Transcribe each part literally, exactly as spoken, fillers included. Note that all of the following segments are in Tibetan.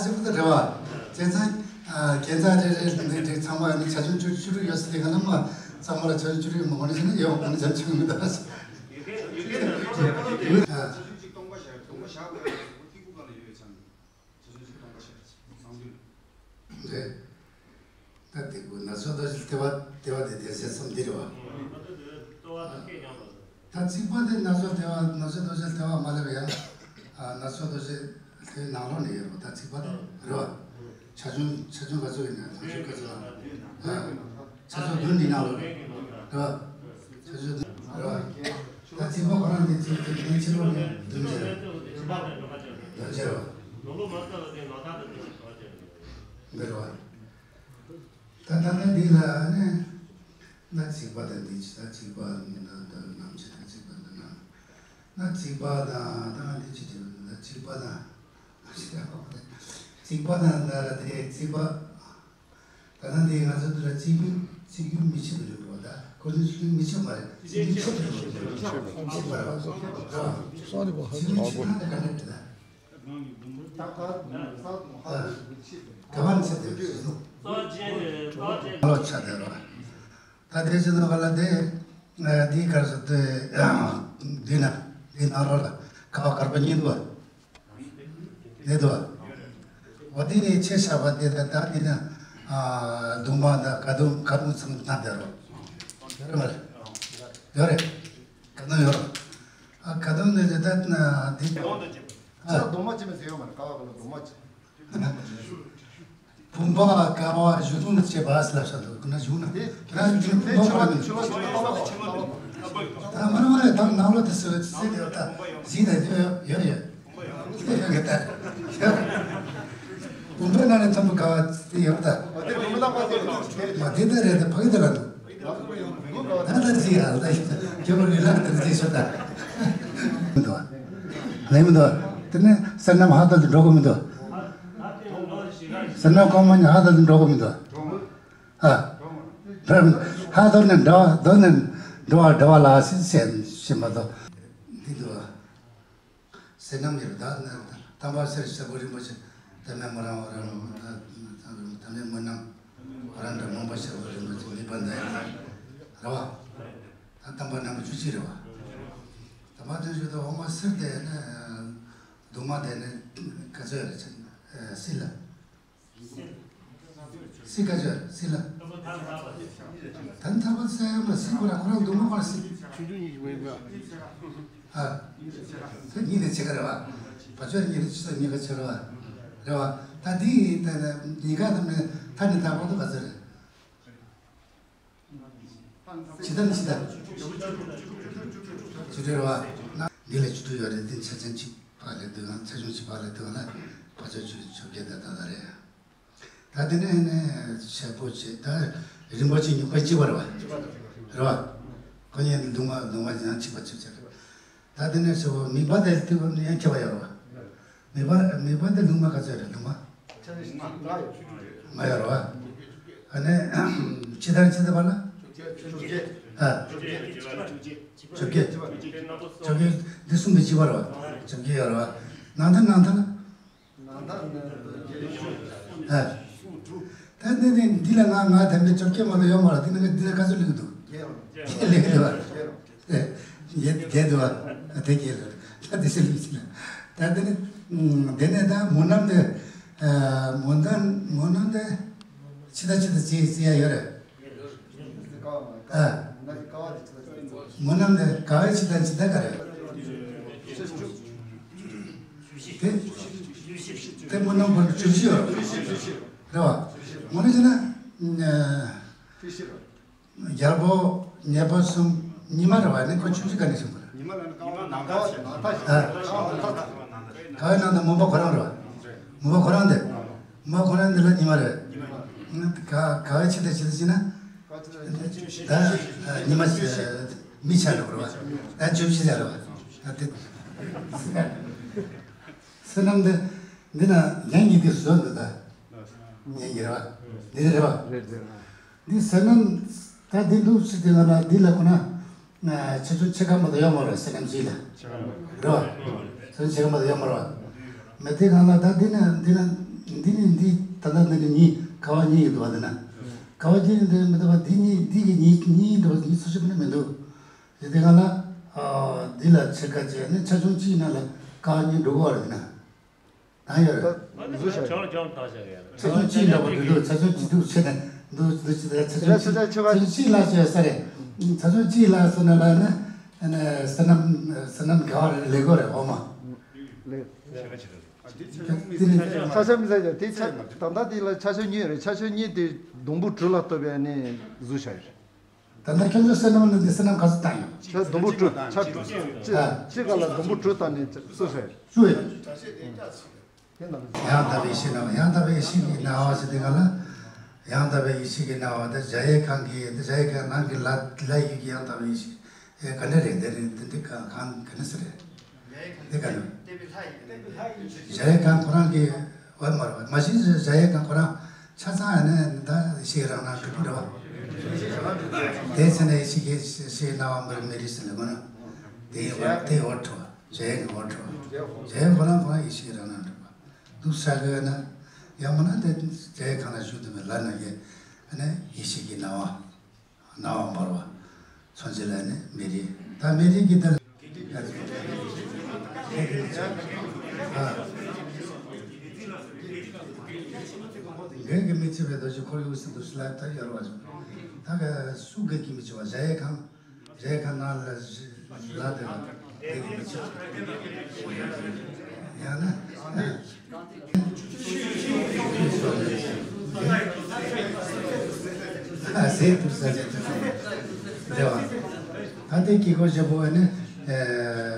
ལ་སེ་བུ་དེ་རེད་བ། བྱས་ཙང་ཨ་རྒན་ཚང་རེ་རེ་ལ་འདི་འདྲའི་ཚང་མ་ནི་ཆ་ཆུང་བཅུ་བཅུ་དྲུག་ཡོད་ས་དེ་ག་ལ་མ་ཚང་མ་ལ་ཆ་ཆུང་བཅུ་དྲུག་མ་གོ་ནི་ཟེར་ན་ཡོད་གོ་ནི་ཆ་ཆུང་མི་འདུག་ཨ། ཡུ་གེ་ཡུ་གེ་ན་ཡུ་གེ་ན་ཆ་ཆུང་གཅིག་སྟོང་པ་བཞག་སྟོང་པ་བཞག་དགོས་ཡ་ཐིག་གུ་ག་ལ་ཡོད་ཚང་། རེད། ད་དེ་གུ་ན་ཚོད་དོ་ཞིག་དེ་བ་དེ་བ་དེ་དེ་ཟེར་མཚམས་འདི་རེད་བ། ད་རྩིག་པ་དེ་ན་ཚོད་དེ་བ་ན་ཚོད་དོ་ཞིག་དེ་བ་མ་ལབ་ཡ། ན་ཚོད་དོ་ཞིག་དེ་ནང་ལོགས་ནས་ཡོད་རེད་བ། ད་རྩིག་པ་དེ་རེད་བ། ཆ་ཆུང་ཆ་ཆུང་ག་ཚོད་ཡིན་ན་ཐང་ཆུང་ག་ཚོད་ཡིན་ན། ཆ་ཚོད་བདུན་ནི་ནང་ལོགས་རེད་བ། ཆ་ཚོད་བདུན་རེད་བ། ད་རྩིག་པ་ཁོ་རང་དེ་ཚིག་དེ་དེ་ཕྱི་ལོགས་ནས་བདུན་ཅེར་བདུན་ཅེར་བ། འདི་རེད་བ། ད་ད་ལྟ་འདི་ལ་ནི་ན་རྩིག་པ་དང་འདི་ཅི་ད་རྩིག་པ་ནི་ན་ད་ནམ་ཕྱེད་དང་རྩིག་པ་འདི་ན་ན་རྩིག་པ་དང་ད་འདི་ཅི་དེ་ན་རྩིག་པ་དང་རྩིག་པ་དང་ད་དེ་རྩིག་པ། ད་ནང་འདི་ང་ཚོ་འདི་ལ་རྩིག་རྒྱུ་རྩིག་རྒྱུ་མི་ཆེ་བ་རེད་བ། ད་ཁོ་ཚོའི་ཚུལ་མི་ཆེ་བ་རེད། རྩིག་རྒྱུ་ཆེ་བ་རེད། མི་ཆེ་བ་རེད་བ། རྩིག་རྒྱུ་ཆེ་ན་ད་ག་འདྲ་རེད་ད། ག་བ་ནས་ཆ་དེ་རེད། ལོ་ཆ་དེ་རེད། ད་དེ་ཚོ་ནང་ག་ལ་དེ་འདི་གར་སོ་དེ་འདི་ན་འདི་ནང་ལོགས་ལ་ཁ་བ་དཀར་པོ་གཉིས་འདུག་བ། རེད་དོ། འོ་དེ་ནས་ཆེ་ས་བ་དེ་ད་ད་དེ་ན་ཨ་གདུང་མ་ད་ག་དུང་ག་དུང་ཚང་ད་དེ་རོ། ཡོད་རེད་མ་རེད། ཡོད་རེད། ག་ན་ཡོད་རེད། ཨ་ཁ་དོན་འདི་ལས་ད་ན་འདི། ཁ་དོན་འདི་ཅི། ཨ་ཁ་དོན་མ་ཅི་མི་ཟེར་ཡོད་མ་རེད། ཀ་བ་ག་ལ་དོན་མ་ཅི། བུམ་པ་ཀ་བ་གཞུ་དུང་ནི་བཅས་པ་ཟེར་ལབ་ས་འདུག་ཁོ་ན་གཞུང་ན་དེ་ཁོ་ན་གཞུང་དེ་ཆུ་ལོག་ཆུ་ལོག་ཆུ་ལོག་ཆུ་ལོག་ད་མ་རང་རེད། ད་ནང་ལོགས་དེ་སོ་སི་དེ་ཡོད། ད་གཟིགས་ད་དེ་ཡོད་ཡོད་ཡོད་དེ་ཡོད་གི་ད་ཡོད། བུམ་པའི་ནང་ནས་མཐོན་པོ་ཀ་བ་དེ་ཡོད་ད། མ་དེ་ད་རེད། ད་ཕ་གི་དེ་ལ་འདུག་ད་ལྟ་ཅི་ཡ་ལྟ་ཅི་ཁྱོད་རང་ལ་ལྟ་ཅི་ཤོད་ད། མི་འདུག་ལེ་མི་འདུག་དེ་ནས་སེར་སྣམ་ཧ་ད་དུ་འགྲོ་གི་མི་འདུག་སེར་སྣམ་གོང་མ་ནི་ཧ་ད་དུ་འགྲོ་གི་མི་འདུག་ཨ། ཧ་ད་ནི་འགྲོ་ད་ནི་འགྲོ་བ་འགྲོ་བ་ལ་སེ་སེ་ཤེས་མ་འདུག་འདི་འདུག་སེར་སྣམ་ཡོད་ད་ནི་དམ་པ་སེར་ཞབས་པོ་རིན་པོ་ཆེ་དམ་པའི་མོ་རང་བ་རང་དམ་པའི་མོ་ནམ་བ་རང་འདྲ་མང་པོ་ཞབས་པོ་རིན་པོ་ཆེ་མི་པ་འདའ་ཡ་རེད་བ། ད་དམ་པ་རྣམ་པ་བཅུ་གཅིག་རེད་བ། དམ་པ་དོན་བཞི་དུ་འོ་མ་སེར་དེ་ནི་གདུང་མ་དེ་ནི་ག་ཚོད་རེད་ཆེ་སི་ལ། སི་ཀ་ཅོ་སི་ལ། ད་ཐར་པ་ས་ཡ་མ་སི་ཁོ་ར་ཁོ་རང་འདུག་མ་ཁོ་ར་སི། ཆུང་ཆུང་གཉིས་ཀྱི་བས་པ། ཨ། ད་གཉིས་ནས་ཆེ་ག་རེད་བ། བ་ཅོ་གཉིས་ནས་ཆེ་ས་གཉིས་ཀ་ཆེ་རེད་བ། རེད་བ། ད་འདི་ད་གཉིས་ཀ་ཐམ་ནས་ཐ་ནས་ཐར་པ་འདུག་ག་ཚོད་རེད། ཇི་ལྟར་ཇི་ལྟར། ཇི་ལྟར་བ། འདི་ལ་བཅུ་དྲུག་ཡོད་རེད། འདི་ཆ་ཚང་གཅིག་ཕར་ལས་འདུག་ཨང་། ཆ་ཆུང་གཅིག་ཕར་ལས་འདུག་ཨང་ན་ཕར་ཕྱོགས་བཅུ་བཅོ་བརྒྱད་དང་ད་ལྟ་རེད། ད་དེ་ནས་ནས་ཤེལ་སྒོ་བྱས། ད་རིམ་པ་གཅིག་གཉིས་པ་གཅིག་པ་རེད་བ། རེད་བ། ཁོ་གཉིས་ལུང་མ་ལུང་མ་ཡང་གཅིག་པ་གཅིག་བྱས། ད་དེ་ནས་ཤེལ་སྒོ་མིག་པ་དེ་དུས་ཡང་ཁྱད་པར་ཡོད་རེད་བ། མིག་པ་མིག་པ་དེ་ལུང་མ་ག་ཚོད་རེད། ལུང་མ། ལྔ་ཡོད་རེད་བ། ཨ་ནི་ཕྱི་དང་ཕྱི་དང་བར་ལ། ཨ། བཅོ་བརྒྱད། བཅོ་བརྒྱད་འདི་གསུམ་པའི་བྱེ་བ་རེད་བ། བཅོ་བརྒྱད་ཡོད་རེད་བ། ནང་ད་ནང་ད་ལ། ཨ། ད་འདི་ནི་འདི་ལ་ང་ང་དམ་པའི་བཅོ་བརྒྱད་མ་གཏོགས་ཡོད་མ་རེད། འདི་ནི་འདི་ལ་ག་ཚོད་ལུག་འདུག་བརྒྱད་ལུག་འདུག་བ། རྒྱས་རྒྱས་འདུག་བ། དེ་རྒྱས་ལ་ད་དེ་སེ་ལུགས་ཅི་ལ། ད་དེ་ནི་དེ་ནས་ད་མོ་ནམ་དེ། མོ་ནམ་མོ་ནམ་དེ་ཕྱི་ད་ཕྱི་ད་ཅི་ཅི་ཡ་ཡོད་རེད། ཨ། མོ་ནམ་དེ་ག་བའི་ཕྱི་ད་ཕྱི་ད་ག་རེད། དེ་དེ་མོ་ནམ་བར་དུ་བཅུ་བཞི་ཡོད་རེད་བ། མོ་ནམ་ཅི་ན། རྒྱལ་པོ་ཉེ་པོ་གསུམ་ཉི་མ་རེད་བ། ནི་ཁོ་ཆུང་ཆུང་ག་ནས་བྱུང་བ་རེད། ཉི་མ་ལ་ནི་ཀ་བ་ནང་ཐག་ཆད། ནང་ཐག་ཆད། ཨ། ཀ་བའི་ནང་དུ་མུན་པ་ཁོ་རང་རེད་བ། མུན་པ་ཁོ་རང་དེ། མུན་པ་ཁོ་རང་འདི་ལ་ཉི་མ་རེད། ཉི་མ་རེད། ཀ་ཀ་བའི་ཕྱི་ད་ཕྱི་ད་ཕྱི་ན། ད་ཉི་མ་མི་ཆགས་འགྲོ་རེད་བ། ད་བཅུ་བཞི་ཟེར་རེད་བ། ད་དེ། བསོད་ནམས་འདི་འདི་ན་ཉན་གཉིས་དེ་བཟོས་འདུག་ད་ཉན་གཉིས་རེད་བ། འདི་རེད་བ། རེད་རེད། འདི་བསོད་ནམས་ད་འདི་འདུག་ཟེར་དེ་ང་ལ་འདི་ལ་ཁོ་ན་ཆེ་ཆུང་ཕྱེད་ཀ་མ་གཏོགས་ཡོད་མ་རེད། བསོད་ནམས་ཅིག་ལ་རེད་བ། བསོད་ནམས་ཕྱེད་ཀ་མ་གཏོགས་ཡོད་མ་རེད་བ། མི་དེ་གང་ལ་ད་འདི་ན་འདི་ན་འདི་ནི་འདི་ད་ལྟ་འདི་ནི་གཉིས་ཀ་བ་གཉིས་ཡོད་འདུག་བ། འདི་ན་ཀ་བ་གཉིས་འདི་མི་འདུག་བ། འདི་གཉིས་འདི་གི་གཉིས་གཉིས་འདུག་བ། གཉིས་སུ་ཞིག་མི་འདུག་དེ་དེ་གང་ལ་འདི་ལ་ཕྱེད་ཀ་བྱས་ནས་ཆ་ཆུང་གཅིག་ནང་ལ་ཀ་བ་གཉིས་འགྲོ་གི་རེད། འདི་ན། ད་ཡོད་རེད། ད་བཟོ་བྱ་ཡོད། ཆ་ཆུང་གཅིག་འདྲ་པོ་འདུག་ཆ་ཆུང་གཅིག་འདུག་ཆེ་ནས་འདུག་འདུག་ཆེ་ཆ་ཆུང་གཅིག་ཆ་ཆུང་གཅིག་ལ་ཟེར་ས་རེད། ཆ་ཆུང་གཅིག་ལ་ཟེར་ན་ལ་ནི་བསོད་ནམས་བསོད་ནམས་ག་བ་རེད། ལེགས་པོ་རེད། འོ་མ། ལེགས། དེ་ནི་ཆ་ཆུང་མི་ཟེར་ཀྱང་དེ་ཆ་ད་ལྟ་དེ་ལ་ཆ་ཆུང་གཉིས་རེད། ཆ་ཆུང་གཉིས་དེ་སྡོང་པོ་དྲུག་ལ་ལྟོས་པའི་ནི་བཟོ་བྱ་ཡོད་རེད། ད་ལྟ་ཁྱོད་ཚོ་བསོད་ནམས་ནི་འདི་བསོད་ནམས་ག་ཚོད་བཏང་ཡོད། ཁྱོད་སྡོང་པོ་དྲུག་ཆ་དྲུག་ཅིག་ཅིག་ག་ལ་སྡོང་པོ་དྲུག་བཏང་ནས་སུ་བསོད། བཅུ་ཡོད། དེ་ནང་ཡང་དག་པའི་ཡེ་ཤེས་སྣང་བ། ཡང་དག་པའི་ཡེ་ཤེས་ཀྱི་སྣང་བ་ཟེར་དེ་ག་ལ། ཡང་དག་པའི་ཡེ་ཤེས་ཀྱི་སྣང་བ་དེ་གཞལ་ཡས་ཁང་གི་འདི་གཞལ་ཡས་ཁང་ནང་གི་ལྷ་ལྷ་ཡུལ་གྱི་ཡང་དག་པའི་ཡེ་ཤེས་ཨེ་ག་འདྲ་རེད། འདི་རེད། འདི་འདི་ག་གང་ག་འདྲ་ཟེར་རེད། འདི་ག་ནི་གཞལ་ཡས་ཁང་ཁོ་རང་གི་བར་མ་རེད་བ། མ་གཞི་གཞལ་ཡས་ཁང་ཁོ་རང་ཆ་ཚང་ཡང་ནས་ད་ཡེ་ཤེས་རང་སྣང་གྲུབ་པ་རེད་བ། དེ་ཚེ་ན་ཡེ་ཤེས་ཀྱི་ཤེས་སྣང་བ་མེ་རི་ཟེར་ལ་མ་ན། དེའི་འོག་དེའི་འོག་ཁྲོ་བ། གཞལ་ཡས་ཁང་འོག་ཁྲོ་བ། གཞལ་ཡས་ཁང་ཁོ་རང་ཁོ་རང་ཡེ་ཤེས་ཀྱི་རང་སྣང་གྲུབ་པ། འདུག་ས་གི་ན་ཡང་མ་ན་དེ་གཞལ་ཡས་ཁང་ན་བཞུགས་དུ་མེད་ལ་ན་ཡེ་ཨ་ནི་ཡེ་ཤེས་ཀྱི་སྣང་བ། སྣང་བ་འབར་བ། མཚོན་བྱེད་ལ་ནི་མེ་རི། ད་མེ་རི་གི་ད། འགལ་གྱི་མི་ཆེ་བའི་རྡོ་རྗེ་ཁོར་ཡུག་སྲིད་དུ་ཞི་ལ་ད་ཡོར་བ་བྱུང་། ད་ག་སུ་འགལ་གྱི་མི་ཆེ་བ་གཞལ་ཡས་ཁང་། གཞལ་ཡས་ཁང་ནང་ལ་ཞི་ལ་དེ་ལ། ཡང་ན། ཨ་ཟས་ཐུབ་ས་ཟས་ཐུབ་ས་རེད་བ། ད་ལྟའི་དཀྱིལ་འཁོར་བཞི་པོ་ནི། ཨ་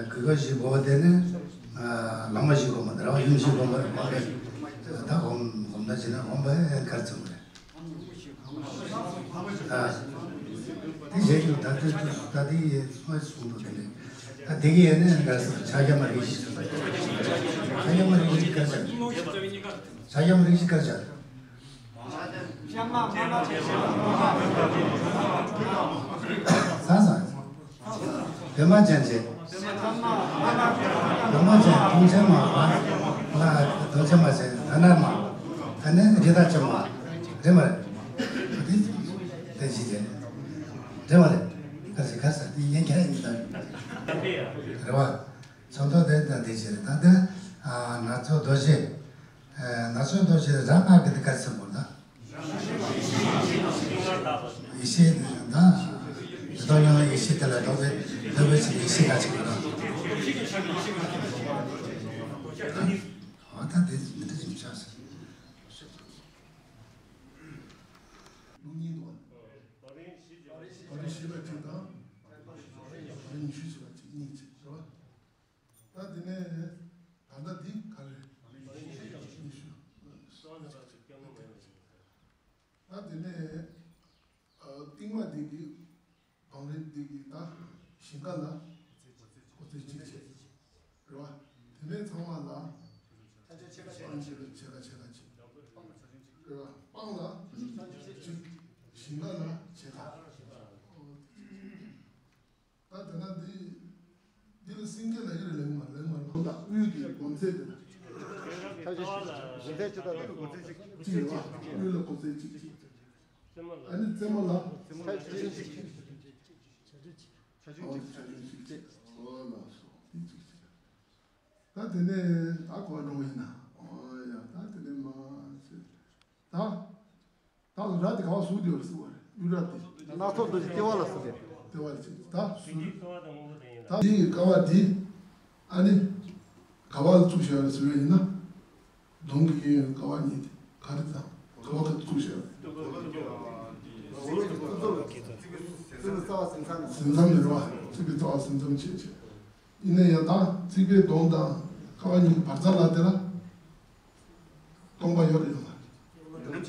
དཀྱིལ་འཁོར་བཞི་པོ་དེ་ནི། ཨ་ལྷག་མ་བཞི་སྒོམ་པ་དེ་རེད་བ། ཡུམ་བཞི་སྒོམ་པ་རེད་བ། ད་སྒོམ་སྒོམ་ད་བྱས་ན་སྒོམ་པ་ཡང་གར་ཚུགས་རེད། ཨ། དེ་བཞིན་དུ་ད་ལྟའི་དུས་སུ་ད་ལྟའི་ཡེ་སྔོན་གསུངས་འདུག་དེ་ནས། ད་དེ་གི་ཡེ་ནས་ག་ས་ཕྱག་རྒྱ་མ་རིགས་བཞི། ཕྱག་རྒྱ་མ་རིགས་བཞི་ག་ས། ཕྱག་རྒྱ་མ་རིགས་བཞི་ག་ས། ས་ས། བེ་མ་ཅན་བྱས། བེ་མ་ཅན་དུང་ཅན་མ། ལ་དུང་ཅན་མ་བྱས་ད་ནར་མ། ད་ནི་རི་དྭགས་ཅན་མ། རེད་མ་རེད། དེ་དེ་བཞི་བྱས། རེད་མ་རེད། ག་ས་ག་ས་དེ་ཡན་གྱ་ཡིན་ད། རེད་བ། ཚོགས་མདོ་དེ་ད་དེ་བྱས་རེད། ད་དེ་ཨ་སྣ་ཚོགས་རྡོ་རྗེ། ཨ་སྣ་ཚོགས་རྡོ་རྗེ་རང་སྔགས་ཀྱི་དེ་ག་ས་མོ་ད། ཡེ་ཤེས་དང་། མི་རྟོག་མྱོང་བའི་ཡེ་ཤེས་དེ་ལ་ལྡོག་པའི་ལྡོག་པའི་ཕྱིར་ཡེ་ཤེས་ལ་ཆགས་པ་དང་། འོ་ད་དེ་མི་འདྲ་ཞིག་ཆགས་སོང་། ལུགས་གཉིས་འདུག་བ། བ་རིམ་བཞི་པ་གཅིག་དང་། བ་རིམ་ཉི་ཤུ་བྱས་པ་གཅིག་གཉིས་བྱས་རེད་བ། ད་དེ་ནས་ད་ལྟ་འདི་ག་རེ་རེད། ཉི་ཤུ། ད་དེ་ནས་ཨ་རྟིང་མ་འདི་གི་བང་རིམ་འདི་གི་ད་ཞིང་ཁ་ལ་སྒོ་རྩིས་གཅིག་བྱས་རེད་བ། དེ་ནས་ཚང་མ་ལ་ཕྱེད་ཀ་ཕྱེད་ཀ་ཕྱེད་ཀ་གཅིག་རེད་བ། སྤང་ལ་གཅིག་ཞིང་ཁ་ལ་ཕྱེད་ཀ་ད་དེ་ན་འདི། འདི་ལ་སེང་གེ་ལ་ཡིར་ལེགས་མ་ལེགས་མ་ལོ་དང་དབུས་ཀྱི་སྒོ་རྩེ་དེ་ལ། ཁ་ཅིག་སྒོ་རྩེ་ཅི་ལྟར་དང་། གཅིག་ལ་དབུས་ལ་སྒོ་རྩེ་གཅིག་གཅིག་ཨ་ནི་རྩེ་མོ་ལ། ཁ་ཅིག་ཅི་ཞིག་ཨོ་ཆ་ཆུང་གཅིག་གཅིག་ཨོ་ལགས་སོ། འདི་གཅིག་གཅིག་ད་དེ་ནས་ད་གོ་འགྲོ་ཡིན་ན། ཨོ་ཡ་ད་དེ་ནས་མ་ཚེ་ད། ད་ར་དེ་ག་བ་ཟུག་དེ་བར་ཟུག་བར་ཡུ་ར་དེ། སྣ་ཚོགས་རྡོ་རྗེ་ལྟེ་བ་ལ་ཟུག་དེ། ལྟེ་བ་ལ་ཅིག་ད་ཟུག་ད་དེའི་ཀ་བ་དེ་ཨ་ནི་ག་བ་ལ་བཙུགས་བཞག་རེད་ཟེར་བ་ཡིན་ན། གདོང་གི་གཡས་གཡོན་ཀ་བ་གཉིས་དེ་ག་རེ་དང་ག་བ་ག་བཙུགས་བཞག་རེད། ཟིན་མཚམས་ནས་རེད་བ། རྩིག་པའི་རྩ་བ་ཟིན་མཚམས་བྱེད་བྱེད། ཡིན་ན་ཡང་ད་རྩིག་པའི་གདོང་དང་ཀ་བ་གཉིས་ཀྱི་བར་མཚམས་ལ་དེ་ལ་སྟོང་པ་ཡོད་རེད་ཡོད་མ་རེད།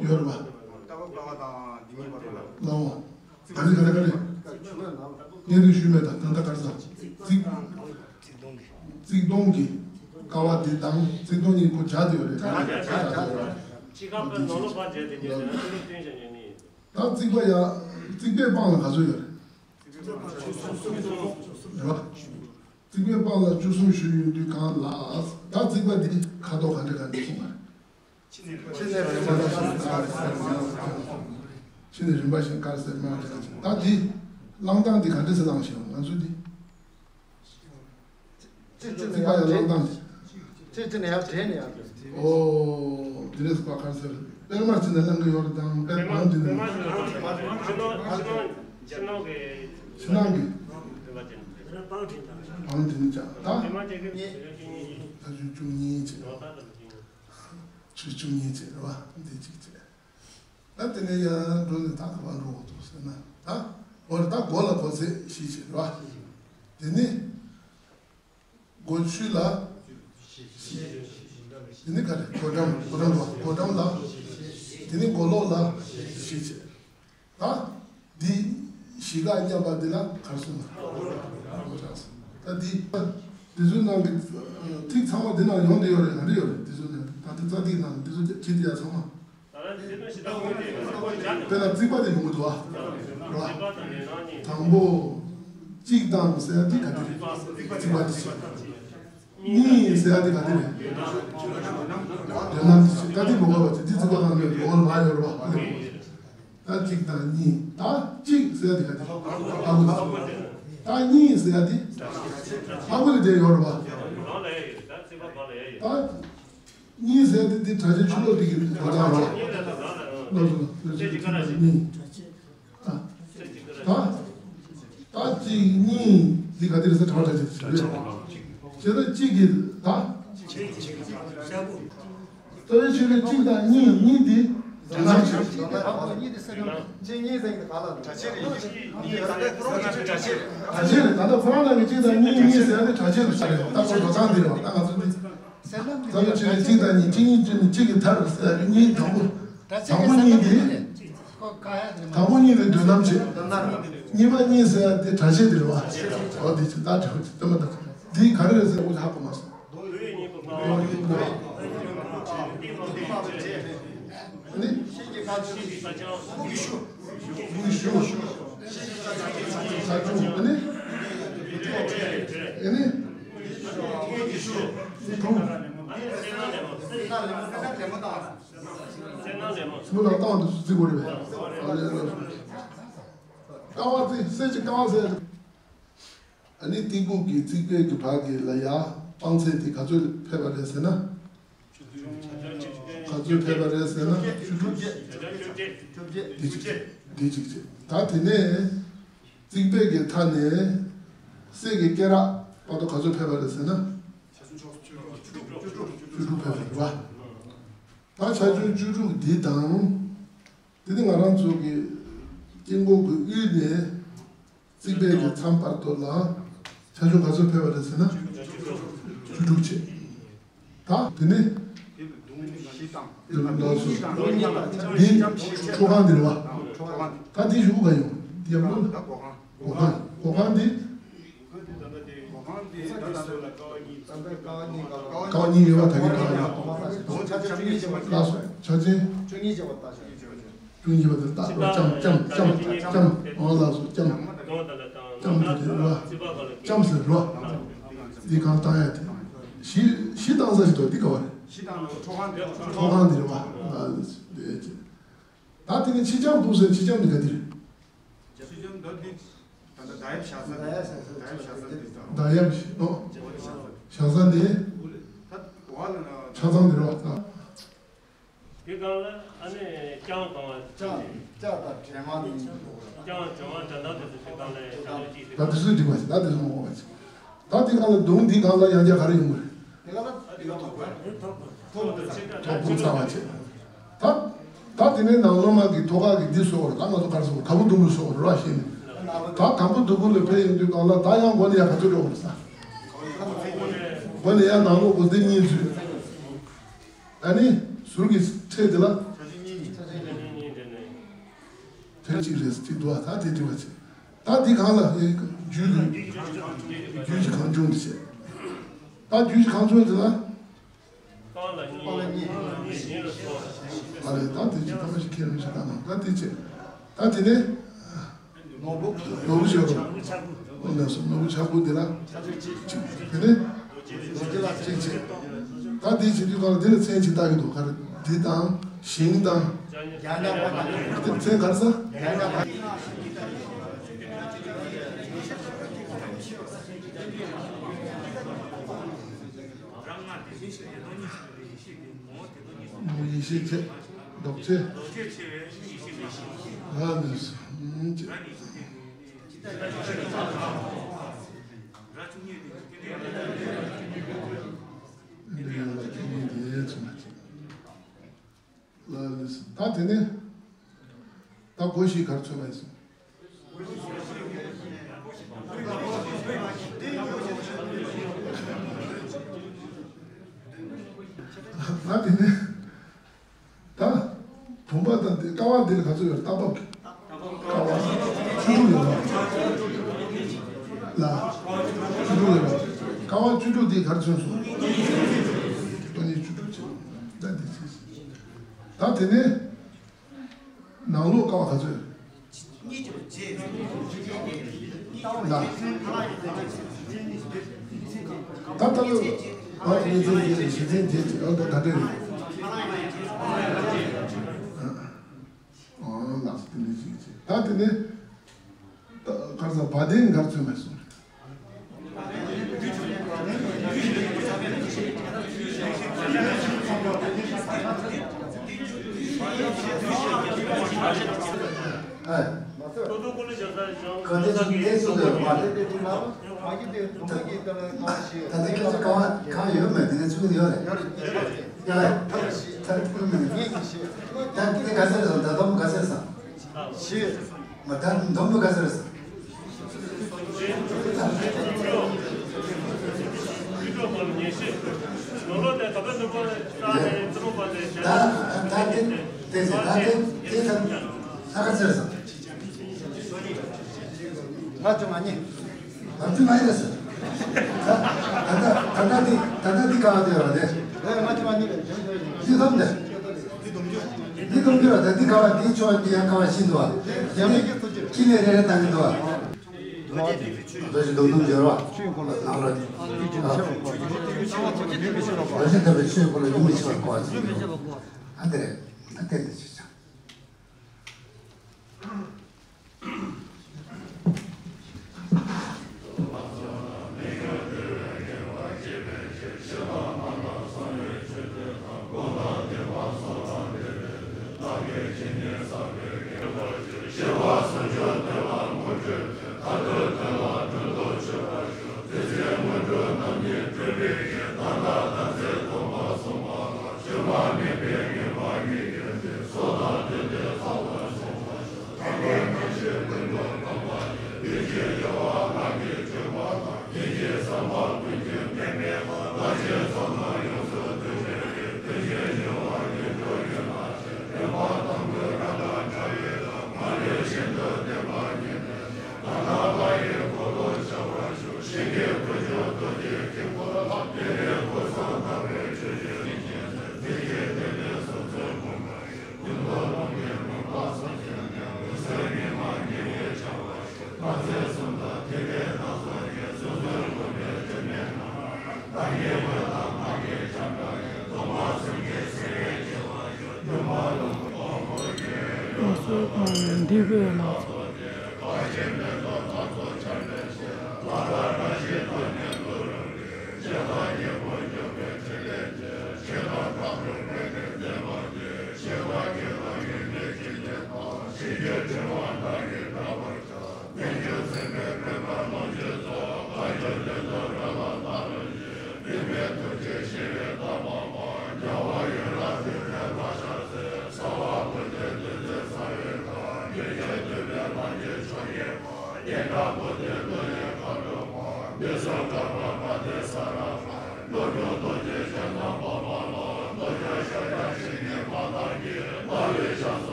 ཡོད་རེད་བ། ལའོ། ག་རེ་ག་རེ་ག་རེ། གཉེན་རིགས་ཞུས་མེད་ད་ད་ལྟ་ག་རེ་ཟ། རྩིག་རྩིག་སྟོང་གི་ཀ་བ་དེ་དང་རྩིག་སྟོང་གཉིས་ཁོ་བྱ་དེ་ཡོད་རེད། ད་ཅི་ག་པའི་ནོར་ལོ་པ་བྱས་ཏེ་ཉོས་ཟེར་ན་ཁྱོད་ཚོ་བསྟུན་བྱས་ཉོས་ནི་ཡིན། ད་རྩིག་པ་ཡ་རྩིག་པའི་སྤང་ལ་ག་ཚོད་ཡོད་རེད། རེད་བ། རྩིག་པའི་སྤང་ལ་བཅུ་གསུམ་ཞུས་ཡོང་དུས་གང་ལགས། ད་རྩིག་པ་འདི་ཁ་དོག་ག་འདྲ་ག་འདྲ་གསུངས་པ་རེད། ཕྱི་ནས་རིམ་པ་བཞིན་དཀར་སེར་དམར་ཕྱི་ནས་རིམ་པ་བཞིན་དཀར་སེར་དམར་དེ་ལ་ཅིག་ད་འདི་བླངས་སྟངས་འདི་ག་འདྲ་སེ་བླངས་ཤེས་ང་ཚོས་འདི། ཅི་ཅི་ནས་ཡར་བྲེས་ནས་ཡར། ཅི་ཅི་ནས་ཡར་བྲེས་ནས་ཡར། ཨོ། འདི་ནས་སུ་པ་དཀར་སེར་པད་མ་ཅི་ནས་བླང་གི་ཡོད་རེད་དང་པད་མ་འདི་ནས། ཕྱི་ནང་གི། བང་འདི་ནས་ཅག་ད། ད་ཆུ་བཅུ་གཉིས་བྱས། ཆུ་བཅུ་གཉིས་བྱས་རེད་བ་འདི་གཅིག་བྱས། ད་དེ་ནས་ཡར་འགྲོ་ནས་ད་ག་པར་འགྲོ་དགོས་འདུག་ཟེར་ན་ད་འོ་རེད། ད་སྒོ་ལ་སྒོ་རྩེ་བཞི་བྱས་རེད་བ། དེ་ནས་སྒོ་ཆུ་ལ་བཞི། དེ་ནས་ག་རེ་སྒོ་འགྲམ་སྒོ་འགྲམ་རེད་བ། སྒོ་འགྲམ་ལ་དེ་ནས་སྒོ་ལོགས་ལ་བཞི་བྱས། ད་འདི་བཞི་ཀ་མཉམ་པ་འདི་ལ་ག་རེ་གསུངས་པ། ད་འདི་འདི་ཚོའི་ནང་གི་ཐིག་ཚང་མ་འདི་ནང་ཡོང་འདི་ཡོད་རེད། ག་འདྲ་ཡོད་རེད། འདི་ཚོ་ནས་ད་འདི་རྩ་ཐིག་ནང་འདི་ཚོ་ཁྱེད་འདི་ཡ་ཚང་མ། དཔེར་ན་རྩིག་པ་དེ་ཡོང་གི་འདུག་ཨ། རེད་བ། དང་པོ། གཅིག་དང་ཟེར་ཡ་འདི་ག་འདི་རེད། རྩིག་པ་འདི་ཞིག་གཉིས་ཟེར་ཡ་འདི་ག་འདི་རེད། དོན་དམ་འདི་ཞིག་ད་འདི་མི་དགོས་པ་ཅིག་འདི་རྩིག་པ་དང་མེད་འོག་ལ་མ་ཡོད་རེད་བ། ད་གཅིག་དང་གཉིས། ད་གཅིག་ཟེར་ཡ་དེ་ག་དེ་ཨ་ཁུ་དེ། ད་གཉིས་ཟེར་ཡ་དེ་ཨ་ཁུ་ལ་དེ་ཡོད་རེད་པ། ད་གཉིས་ཟེར་ཡ་དེ་དེ་གྲྭ་ཆེན་ཆུ་ལོག་དེ་གི་གོ་ད་རེད། ལོ་ལོ་ལོ་ལོ་གཉིས། ད་ད་ད་ གཅིག་གཉིས་འདི་ག་དེ་རེད་ཟེར། དྲ་བ་སྒྲ་ཕྱིར་རེད། བྱས་ཙང་གཅིག་གི་ད། རྩ་བའི་ཆོས་ལས་གཅིག་དང་གཉིས། གཉིས་འདི་དོན་དམ་ཆོས། གཅིག་གཉིས་ཟེར་གྱི་ག་ལ་རེད། སྒྲ་ཆོས་རེད། ད་ལྟ་ཁོ་རང་ནང་གི་གཅིག་དང་གཉིས། གཉིས་ཟེར་ཡ་དེ་སྒྲ་ཆོས་རེད་ཤག་རེད། ད་ཁོ་འགྲོ་སྟངས་འདི་རེད་བ། ད་ང་ཚོ་འདི། རྩ་བའི་ཆོས་ལས་གཅིག་དང་གཉིས། གཅིག་གཉིས་གཅིག་ནི་གཅིག་གི་མཐར་ཟེར་ཡ་གཉིས། དང་པོ། དང་པོ་གཉིས་འདི། དང་པོ་གཉིས་ནི་དོན་དམ་ཆོས། གཉིས་པ་གཉིས་ཟེར་ཡ་དེ་སྒྲ་ཆོས་དེ་རེད་བ། འོ་དེ་ཆོས་ད་དྲི་བ་དེ་མ་ད། འདི་ག་རེ་རེད་ཟེར་འུ་ཧ་གོ་མ་སོང་། ནི། དབུས་ཤུགས། ས་ཆུ། ཨ་ནི། ཨ་ནི། སྨོན་ལམ་བཏང་དུ་བརྩི་དགོས་རེད་པས། ཀ་བ་བརྩི། གསེར་གྱི་ཀ་བ་ཟེར། ཨ་ནི་སྟེགས་བུ་གི་རྩིག་པའི་གི་བར་གྱི་ལ་ཡ་སྤང་ཚད་དེ་ག་ཚོད་ཕེབས་པ་རེད་ཟེར་ན། ག་ཚོད་ཕེབས་པ་རེད་ཟེར་ན་བཅུ་དྲུག་དེ་གཅིག་བྱས། དེ་གཅིག་བྱས། ད་དེ་ནས་རྩིག་པའི་གི་མཐའ་ནས་གསེར་གྱི་སྐེ་རགས་བར་དུ་ག་ཚོད་ཕེབས་པ་རེད་ཟེར་ན། བཅུ་དྲུག་ཕེབས་པ་རེད་བ། ད་ཆ་ཆུང་བཅུ་དྲུག་འདི་དང་། དེ་ནི་ང་རང་ཚོ་གི་དཀྱིལ་འཁོར་གྱི་དབུས་ནས་རྩིག་པའི་གི་མཚམས་བར་དུ་ལ་ཆ་ཆུང་ག་ཚོད་ཕེབས་པ་རེད་ཟེར་ན། བཅུ་དྲུག་བྱས། ད་དེ་ནི། དེ་ལ་སོ། འདི་ཁྲོ་ཁང་འདི་རེད་བ། ད་འདི་གཞུག་གུ་ག་ཡོང་། འདི་ཡང་ལོ། སྒོ་ཁང་། སྒོ་ཁང་འདི། སྒོ་ཁང་འདི་ད་ལྟ་དེ་སྒོ་ཁང་འདི་ད་ལྟ་ལོ་ལ་ཀ་བ་གཉིས། ཀ་བ་གཉིས་ཀ་བ་གཉིས་ཡོད་པ། ད་གིན་ཀ་བ་གཉིས། ལགས་སོ། ཆ་ཆེན་བཅུ་གཉིས་བྱས་པ་ད་ལྟ། བཅུ་གཉིས་བྱས་པ་ད་ལྟ། བཅུ་གཉིས་པ་དེ་ལྟ་རོགས། ལྕམ་ལྕམ་ལྕམ་ལྕམ། འོ་ལགས་སོ། ལྕམ། ལྕམ་དེ་རེད་བ། ལྕམ་ཟེར་རོ། འདི་གང་བཏང་ཡ་དེ། གཞི་གཞི་བཏང་ས་ཞིག་འདུག་འདི་ག་བ་རེད། གཞི་བཏང་ཁྲོ་ཁང་དེ། ཁྲོ་ཁང་འདི་རེད་བ། ལགས་སོ། དེ་བྱས། ད་དེ་ནས་ཕྱི་ལྕམ་འདུག་ཟེར། ཕྱི་ལྕམ་འདི་ག་འདི་རེད། ཕྱི་ལྕམ་འདི་འདི་ད་ལྟ་མདའ་ཡབ་བཞག་ས། མདའ་ཡབ་བཞག་ས་འདི་དང་། མདའ་ཡབ་བཞག་ས་འདི། ད་འོག་ལ་ཆ་ཚང་འདི་རེད་བ། དེ་སྒང་ལ་ཨ་ནི་ལྕང་སྒང་བ། ལྕང་ལྕང་དང་དྲེད་མ་དེ་གཉིས་འདུག་ལྕང་དྲེད་མ་དྲེད་མདའ་དེ་ཚོ་དེ་སྒང་ལ་ཆ་ཚང་གཅིག་རེད། ད་དེ་ཚོ་འགྲིག་པ་ཞིག་ད་དེ་ཚོ་མ་འོང་བ་ཞིག་ད་དེ་སྒང་ལ་མདུང་འདི་སྒང་ལ་ཡང་བསྐྱར་ག་རེ་ཡོང་གི་རེད། དེ་སྒང་ལ་ཐོག་ཐོག་ཐོག་ཐོག་ཚ་བ་བྱས། ད་ད་དེ་ནས་ནང་ལོགས་མ་གི་ཐོག་ཁ་གི་འདི་བཟོ་བར། ད་ང་ཚོ་ག་རེ་བཟོ་བར། དམ་པ་སྡུག་གུ་བཟོ་བར་ར་ཤེས་ནས། ད་དམ་པ་སྡུག་གུ་ལ་ཕེབས་ཡོང་དུས་སྒང་ལ་ད་ཡང་སྒོ་ནས་ཡང་ག་ཚོད་འགྲོ་བར་ས། སྒོ་ནས་ཡང་ནང་ལོགས་སྒོ་འདི་གཉིས་ཚུད། ཨ་ནི་ཟུར་གྱི་ཕྲད་དེ་ལ། ཕྲད་གཅིག་རེད་གཅིག་འདུག་ད་དེ་འདྲ་བ་བྱས། ད་འདི་གང་ལ་རྒྱུད་ཀྱི་རྒྱུད་ཀྱི་གང་བྱུང་དེ་བྱས། ད་རྒྱུད་ཀྱི་གང་བྱུང་དེ་ལ། ཨ་ལས་ད་དེ་ཅི་ཐ་མ་ཞིག་ཁྱེར་རོགས་བྱེད། ད་ནང་ད་དེ་བྱས། ད་དེ་ནས། ནོར་བུ། ནོར་བུ་ཞོག་རོ། ཨོ་ལགས་སོ། ནོར་བུ་ཆག་པོ་འདི་ལ། གཅིག་དེ་ནས། གཅིག་བྱས། ད་འདི་བྱེད་དུས་གང་ལ་འདི་ལ་མཚན་གཅིག་བཏགས་ཀྱི་འདུག་ག་རེ། འདི་དང་། ཞིང་དང་། འདི་མཚན་ག་རེ་ཟེར། ཡེ་ཤེས་ཆེ། ལྡོག་ཆེ། ལ་ནི་སུ་ཅི། ལ་ནི་སུ། ད་དེ་ནས་ད་སྒོ་བཞི་གར་ཚོད་མ་ཡིན་སོང་། ད་དེ་ནས། ད། བུམ་པ་དང་དེ་ཀ་བ་འདི་ལ་ག་ཚོད་ཡོད། རྟ་བབས་ཀྱི་ཀ་བ་བཅུ་དྲུག་ཡོད་པ། ལ། བཅུ་དྲུག་ཡོད་པ། ཀ་བ་བཅུ་དྲུག་འདི་གར་ཚོད་སོང་། སྟོང་ཉིད་བཅུ་དྲུག་བྱས། ད་འདི་བྱས། ད་དེ་ནས་ནང་ལོགས་ཀ་བ་ག་ཚོད་ཡོད། ལ། ད་ལྟ་ལོ། ང་ཚོ་ཉིས་བརྒྱ་བརྒྱད་ཅུ་ཞེ་ཚན་བརྒྱད་ཅིག་ཨ་ད་ད་ལྟ་རེད། ཨ་ལགས་སོ། དེ་ནས་ཅིག་ཅིག་ད་དེ་ནས། ད་གར་ས་བ་དན་གར་ཚོད་མ་སོང་། ཨ། ག་དེ་ཚོ་དེ་ཚོ་ལ་མ་རེད། ད་ལྟ་ཁྱེད་ཚོ་གང་གང་ཡོད་མེད་དེ་ནས་ཚུགས་ཡོད་རེད། ཡ་ཡ་ད་ཐུགས་མེད་ད་དེ་ག་ཚོད་རེད་ད་དོམ་ག་ཚོད་རེད། མ་ད་དོམ་ག་ཚོད་རེད། ད་ད་དེ་དེ་ཚོ་ད་དེ་དེ་ཚོ་ད་ག་ཚོད་རེད། ལྔ་བཅུ་ང་གཉིས། ལྔ་བཅུ་ང་གཉིས་རེད་ཟེར། ད་ད་ད་ད་འདི་ད་ད་འདི་ག་བ་དེ་ར་དེ། ལྔ་བཅུ་ང་གཉིས་རེད། འདི་སྡོམ་དེ། འདི་སྡོམ་རྒྱུ་ར་ད་འདི་ག་བ་འདི་ཆོག་འདི་ཡང་ག་བ་ཤིན་ཏུ་བ། ཡང་མི་ཁྱི་ལས་རེ་རེ་བཏང་གི་འདུག་བ། ད་ཅི་སྡོམ་སྡོམ་སྦྱོར་བ། ནང་ལ། ད་ཅི་འདོད་པའི་ཆོས་ཁོ་ལ་ཡུལ་མི་ཤེས་པར་གོ་བ་ཅིག་འདུག་ཨ་འདི་རེད། ཨ་འདི་འདི་ཅི་ཆ། འདི་བས་ལ།